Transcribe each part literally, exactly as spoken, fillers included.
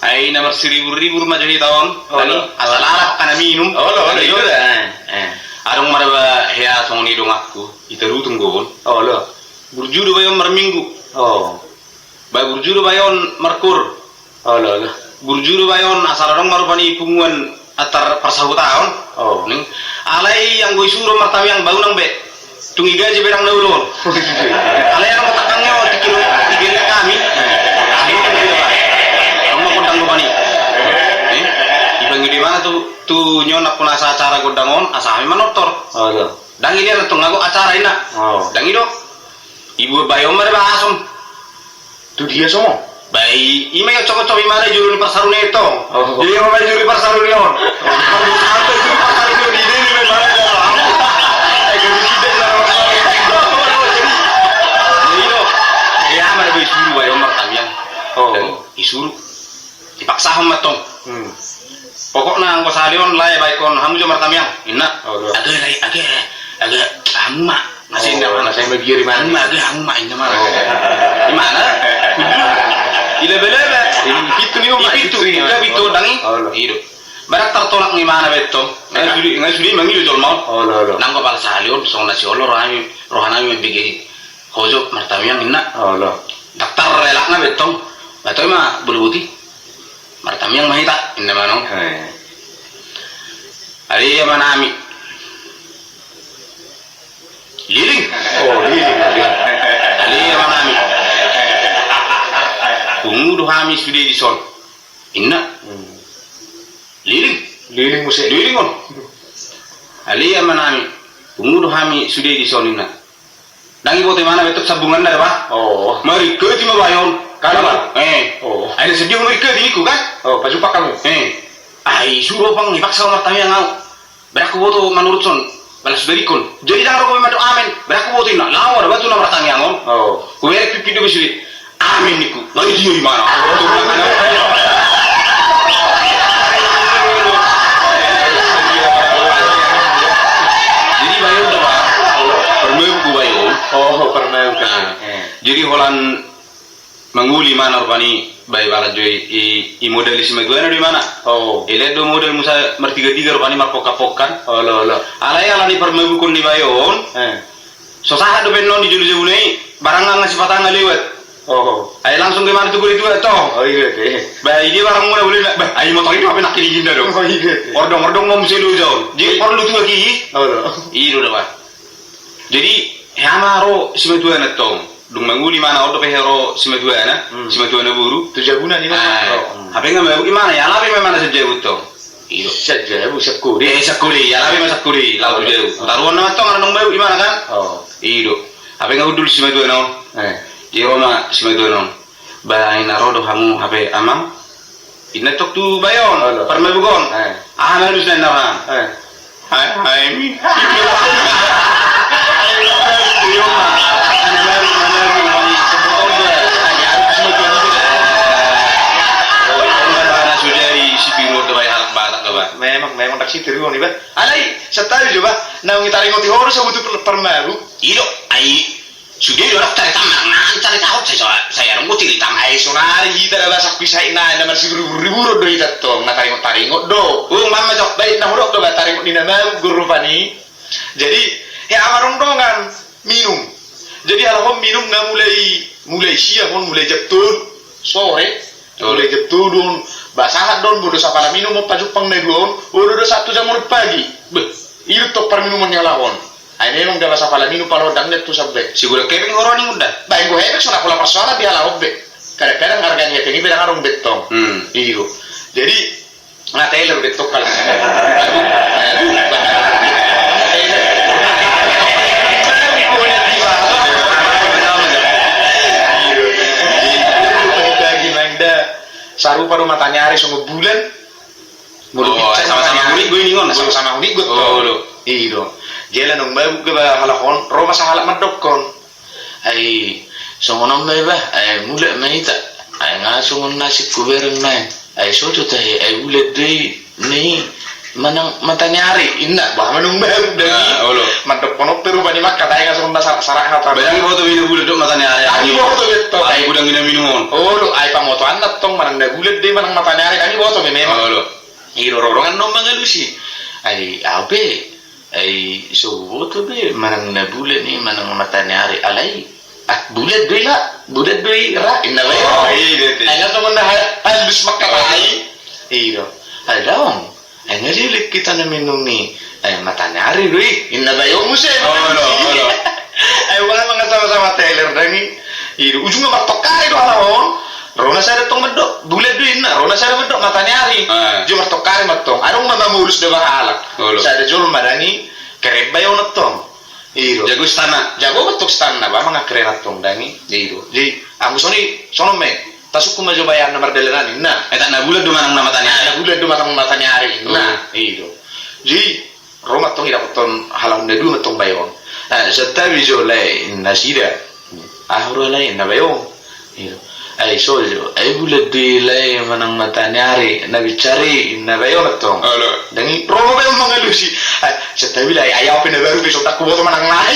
Ai na marsiribur-ribur ma jo hita on. Olo. Asal lalap angka na minum. Olo, olo, i do. Adong ma daba hea songon i donganku, i Tarutung do on. Olo. Burju do bayo on marminggu. Ba burju do bayo on markur. Olo, olo. Burju do bayo on asal adong ma rupani punguan antar parsahutaon. Alai anggo isuru martamiang, ba unang be. Tung i gaji be ndang na olo on. Alai adong ma tangkangna on, tingki do, tingki do hami. Adong ma gondang do hami. Dipangido imana tu, tu ni on, nampuna asa acara gondang on, asa hami manortor. Ndang i dia na tung ago acara, inna. Ndang i do. Ibuat bayo on ma daba asom. Tu dia songon? Ba i, i ma i oncop-oncop imana i jolo ni parsarune i tong. Jadi i ma i jolo ni parsarune on. Sampe i jolo ni parsarune on, i dia ni ma imana i dalam. Jadi, jadi i do. Jadi i ma daba isuru bayo on martamiang. Isuru. Dipaksahon ma tong. Pokokna anggo sahali on lae, baenkon hamu jo martamiang, inna. Age lae, age, age hamu ma. Nasa inna ma. Nasa inna ma biar imana. Hamu ma, age hamu ma, inna ma. Imana. I laba-laba. I pitu ni on ma. I pitu, i pitu ndang i. I do. Barak tartolak ni imana be tong. Nga sude, nga sude mangido jolma on. Nanggo pala sahali on songon na siolo rohanami, rohanami mambege i. Hojo martamiang, inna. Ndang tarelakna be tong. Ba toe ma boloboti. Martamiang ma hita, inna ma annon. Ale amanami. Liling. Liling. Ale amanami. Pungu do hami sude dison, inna. Liling. Liling muse. Liling on. Ale amanami. Pungu do hami sude dison, inna. Ndang iboto imana be tong sambunganna da ba. Maringkati ma bayo on. Ai na sadia ho maringkati ningku kan. Pajumpang hamu. Ai suru ho pang, ipaksa ho martamiang au. Ba ndang huboto manurut son. Balas balikon. Jadi ndang ro ho mandok amen. Ba ndang huboto inna. Laho da ba tu na martamiang on. Huberek pipit do be sude. Amin ningku. Nai dia imana. Jadi bayo on da ba. Parmabuk bayo on. Parmabuk. Jadi holan mangoli imana rupani, ba ibarat jo i, i modal ni simatuana do imana. Ilet do modal muse martiga-tiga rupani marpongkan-pongkan. Alai ala ni parmabukon ni bayo on. So sahat dope annon di jolo jabuna i, barang nga sipata nga lewat. Ai langsung ke mana tu gori tua tong. Ba i dia barang muna boleh na. Ba ai motor i do hape nangkin i jinda do. Ordong-ordong ma muse loja on. Jadi porlu tua ki. I do da ba. Jadi hea ma ro simatuana tong. Dung mangoli imana on dope hea ro simatuana. Simatuana boru. Tu jabuna ni ma. Hape nga mabuk imana, ialapi ma imana sian jabu tong. I do. Sian jabu, sian kode. Eh, sian kode, ialapi ma sian kode, laho tu jabu. Taruhon nama tong, ala nunga mabuk imana kan. I do. Hape nga hundul simatuana on. Jadi ro ma simatuana on. Ba ai na ro do hamu hape amang. Inna tong tu bayo on, parmabuk on. Aha ma alusna inna roham. Hai, hai, mi. Memang, memang ndang sitiruon i ba. Alai, santabi jo ba. Naung ditaringoti ho do sabutu parmabuk. I do, ai. Sude do adong carita manang na carita hot sai so, sai adong do carita. Ai sonari hita da ba sangkui sai na, na marsiribur-riburon do hita tong, na taringot-taringot do. Ung, mamma jo. Baen na hudok do ba taringot ni na mabuk gorupani. Jadi hea ma rongrongan minum. Jadi halak on minum nga mulai, mulai siang on, mulai jam tolu sore. Mulai jam tolu on, ba sahat do on, bodo sapala minum on pajumpang na dua on, bodo do sahat tu jam onom pagi. Beh, i do tong parminumon ni halak on. Ai memang da ba sapala minum pala on ndang nian tu sampe. Sigula kepeng horo ni munda. Ba inggo hepeng so na pola parsoalan di halak on be. Kadang-kadang arga ni hepeng i be ndang adong be tong. I do. Jadi nga teler be tong halak. Aduh, aduh. Teler. Pagi-pagi main da. Sarupa do mata ni ari songon bulan. Molo bincang sama-sama mataniari. Unik do i ningon. Sama-sama unik do. I do. Jala nung mabuk do ba halak on, ro ma sahalak mandokkon. Ai songon on ma i ba, ai mulak ma hita. Ai nga songon na asing hubereng na i. Ai soto tahe, ai bulan do i, ni manang mataniari, inna, bah, manung mabuk da i. Mandokkon on pe rupani mangkatai nga songon na sarak-sarak hata. Ba ndang iboto be bulan dohot mataniari. Ndang iboto be tong. Ai godang i na minum on. Olo, ai pamotoanna tong manang na bulat do i manang mataniari, ndang diboto be memang. Olo. I do, ro dongan na mangalusi. Ai au pe, ai so huboto be manang na bulat i manang mataniari, alai, ah, bulat do i, La, bulat do i, Ra, inna bayo. Oh, i do. Ai nga songon na ha-, halus mangkatai. I do. Ai daong. Ai nga dilehon hita na minum i, ai mataniari do i, inna bayo muse. Olo, olo. Ai boha manang sama-sama teler ndang i. I do, ujungna martongkar i do halak on. Ro na sada tong mandok bulat do i, inna, ro na sada mandok mataniari. Ah. Jolo martongkar i ma tong. Adong ma mamolus deba halak. Olo. Sada jolma ndang i, kerep bayo na tong. I do. Jago istanna. Jago ma tong istanna, ba mangakkeren tong ndang i. I do. Jadi anggo songon i, songon on ma i. Tasungkun ma jo bayanna mardalanan, inna. Etak na bulat do manang na mataniari. Na bulat do manang mataniari, inna. Oh. I do. Jadi ro ma tong, didapothon halak on na dua ma tong bayo on. Eh, santabi jo lae, inna nasida. Ahu ro lae, inna bayo on. I do. Ai so jo, ai bulat do i lae manang mataniari, na binsar i, inna bayo on tong. Olo. Ndang i, ro ma bayo on mangalusi. Ai, santabi lae, ai au pe na baru pe so tangkuboto manang lae.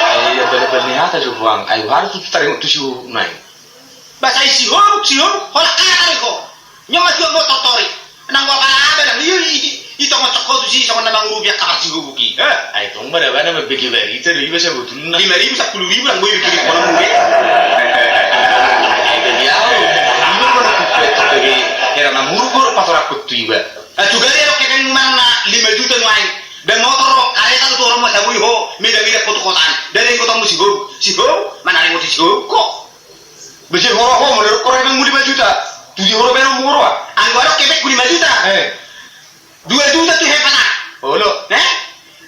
Ai, ia balik-balik ni hata jo buang. Ai, harus tu taringot tu si Uhup nai. Ba sai si Uhup, si Uhup, holan kata do i ho. Nyo ma tuat bo tortori. Nang boha pala aba nang i, i, i, i tong mocok ho tusi songon na mangurupi angka parsigobuk i. Eh? Ai tong ma daba na mambege barita do iba sabotulna. Lima ribu, sampulu ribu nang boi bikin kono mure. Ai gabe au. Iba mana kukuet tong gabe hera na murgor patorangkon tu iba. Ah, juga dia rok kepeng manang na lima juta nuaeng. Dan motor rok, kareta tu orang masa bui ho, meda-meda foto kotaan. Dari yang kota mu si Uhup, si Uhup, mana ada yang mau si Uhup kok. Bese horo ho, molo rok korenan mu lima juta. Tujuh horo beno mu horo. Anggo adong kepengku lima juta. Eh. Dua juta tu hepana. Olo. Ne?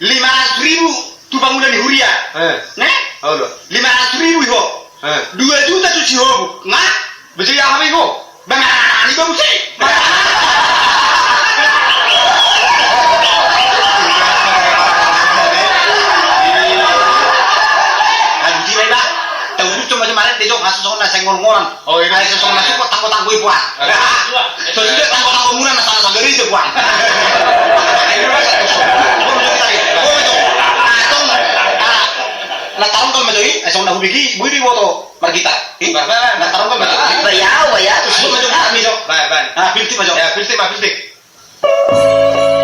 Lima ratus ribu tu pangula ni huria. Eh. Ne? Olo. Lima ratus ribu i ho. Eh. Dua juta tu si Uhup. Nga? Bese aha be i ho. Bang, ani ba buse. Aduh, di ba. Tahu tu cuma cuma de jong, asu songon na sengol-ngolan. Oh, iya. Ai, sosok na suko tanggo-tanggo i puan. Ah. Sosok tanggo-tanggo muna na salah sagari itu puan. Ai, lu rasa tu. Gua menjadi tadi. Gua itu. Ah, tong. Ah. Na tarong kau menjadi, eh, songon na hubigi, bui di moto, margita. Ih? Bah, bah, bah. Na tarong kau menjadi. Bah, ya, bah, ya, tu si. Bah, bah. Ah, pilti, bah, jong. Ya, pilti, bah, pilti.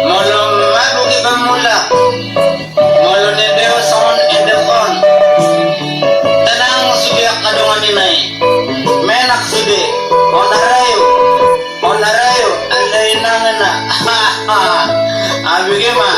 Molo mabuk i pamula, molo na dao songon edek on, tenang sude angka dongan i nai. Menak sude, on arayo, on arayo, alai nangana. Abege ma.